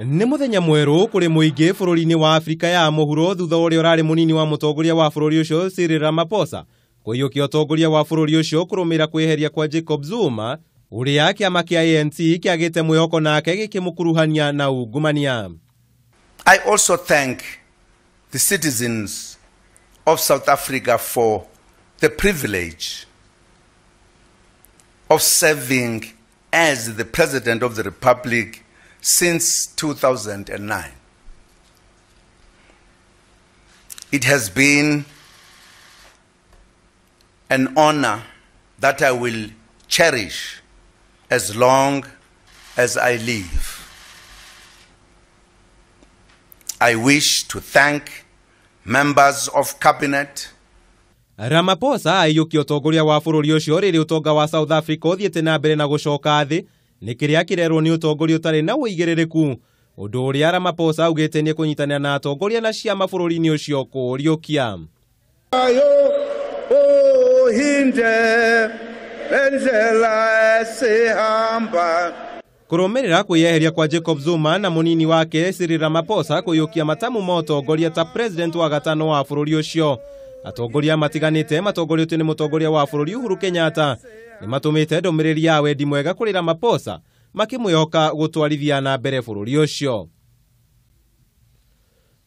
Nĩ mũthenya mwerũ kũrĩ mũingĩ bũrũri-inĩ wa Afrika ya mũhuro thutha ũrĩa ũrarĩ mũnini wa mũtongoria wa bũrũri ũcio Cyril Ramaphosa kũiyũkia ũtongoria wa bũrũri ũcio kũrũmĩrĩra kwĩheria kwa Jacob Zuma ũrĩa kĩama kĩa ANC kĩagĩte mwĩhoko nake gĩkĩmũkuruhania na ungumania. I also thank the citizens of South Africa for the privilege of serving as the President of the Republic since 2009. It has been an honor that I will cherish as long as I live. I wish to thank members of cabinet. Ramaphosa aiyũkia ũtongoria wa bũrũri ũcio rĩrĩ ũtonga wa South Africa ũthiĩte na mbere na gũcoka thĩ nĩ kĩrĩa kĩrerwo nĩ ũtongoria ũtarĩ na ũigĩrĩrĩku ũndũ ũrĩa Ramaphosa augĩte nĩ kũnyitanĩra na atongoria na ciama bũrũri-inĩ ũcio kũũriũkia. Kũrũmĩrĩra kwĩyeheria kwa Jacob Zuma na mũnini wake Cyril Ramaphosa kũiyũkia matamu ma ũtongoria ta president wa gatano wa bũrũri ũcio. Atongoria matiganĩte matongoretio nĩ mũtongoria wa bũrũri Uhuru Kenyatta nĩ matũmĩte ndũmĩrĩri ya wendi mwega kũrĩ Ramaphosa makĩmwĩhoka gũtwarithia na mbere bũrũri ũcio.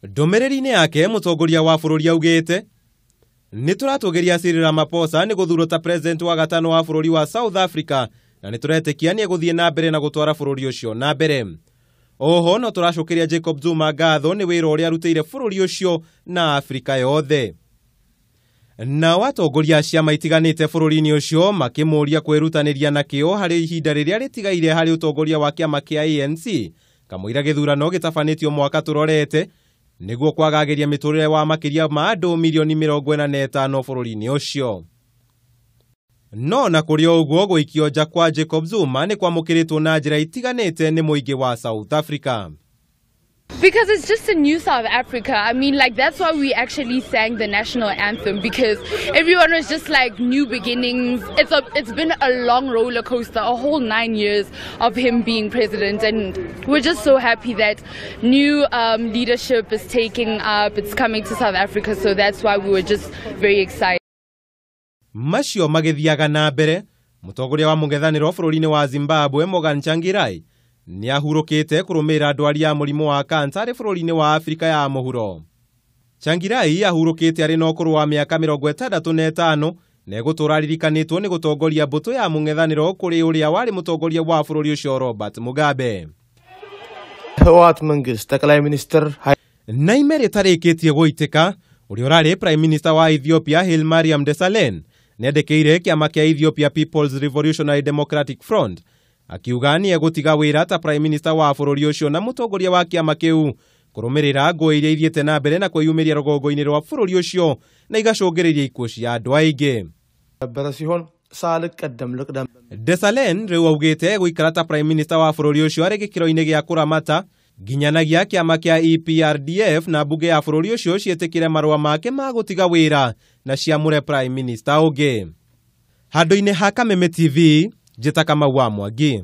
Ndũmĩrĩri-inĩ yake mũtongoria wa bũrũri augĩte nĩ tũratũgĩria Cyril Ramaphosa nĩ gũthurwo ta president wa gatano wa bũrũri wa South Africa na nĩ tũretĩkia nĩ egũthiĩ na mbere na gũtwara bũrũri ũcio na mbere. Oho no tũracokeria Jacob Zuma ngatho nĩ wĩra ũrĩa arutĩire bũrũri ũcio na Afrika yothe. Nao atongoria a ciama itiganĩte bũrũri-inĩ ũcio makĩmũũria kwĩrutanĩria na kĩo harĩ ihinda rĩrĩa rĩtigaire harĩ ũtongoria wa kĩama kĩa ANC kamũira gĩthurano gĩtabanĩtio mwaka tũrorete nĩguo kwagagĩria mĩtũrĩre wa makĩria ma andũ milioni 45 bũrũri-inĩ ũcio. No na kũrĩ o ũguo gũikio nja kwa Jacob Zuma nĩ kwamũkĩrĩtwo na njĩra itiganĩte nĩ mũingĩ wa South Africa. Because it's just a new South Africa. I mean, like, that's why we actually sang the national anthem, because everyone was just like, new beginnings. It's been a long roller coaster, a whole 9 years of him being president, and we're just so happy that new leadership is taking up, it's coming to South Africa, so that's why we were just very excited. Macio magĩthiaga na mbere, mũtongoria wa mũng'ethanĩro bũrũri-inĩ wa Zimbabwe Morgan Tsvangirai nĩ ahurũkĩte kũrũmĩrĩra ndwari ya mũrimũ wa kansa arĩ bũrũri-inĩ wa Afrika ya mũhuro. Tsvangirai ahurũkĩte arĩ na ũkũrũ wa mĩaka 65 na egũtũũra aririkanĩtwo nĩ gũtongoria mbũtũ ya mũng'ethanĩro kũrĩ ũrĩa warĩ mũtongoria wa bũrũri ũcio Robert Mugabe. ህወሓት መንግስት ጠቅላይ ሚኒስትር Na ime rĩtarĩkĩtie gũitĩka ũrĩa ũrarĩ Prime Minister wa Ethiopia Hailemariam Desalegn nĩandĩkĩire kĩama kĩa Ethiopia People's Revolutionary Democratic Front akiuga nĩ egũtiga wĩra ta Prime Minister wa bũrũri ũcio na mũtongoria wa kĩama kĩu kũrũmĩrĩra ngũĩ iria ithiĩte na mbere na kwĩyumĩria rũgongo-inĩ rwa bũrũri ũcio na igacũngĩrĩria ikuũ cia andũ aingĩ. ነበረ ሲሆን ሳልቀደም ልቅደም Desalegn rĩu augĩte egũikara ta Prime Minister wa bũrũri ũcio arĩ gĩkĩro-inĩ gĩa kũramata nginyanagia kĩama kĩa EPRDF na mbunge ya bũrũri ũcio ciĩtĩkĩre marũa make ma gũtiga wĩra na ciamũre Prime Minister ũngĩ. Handũ-inĩ ha Kameme TV, njĩta Kamau wa Mwangi.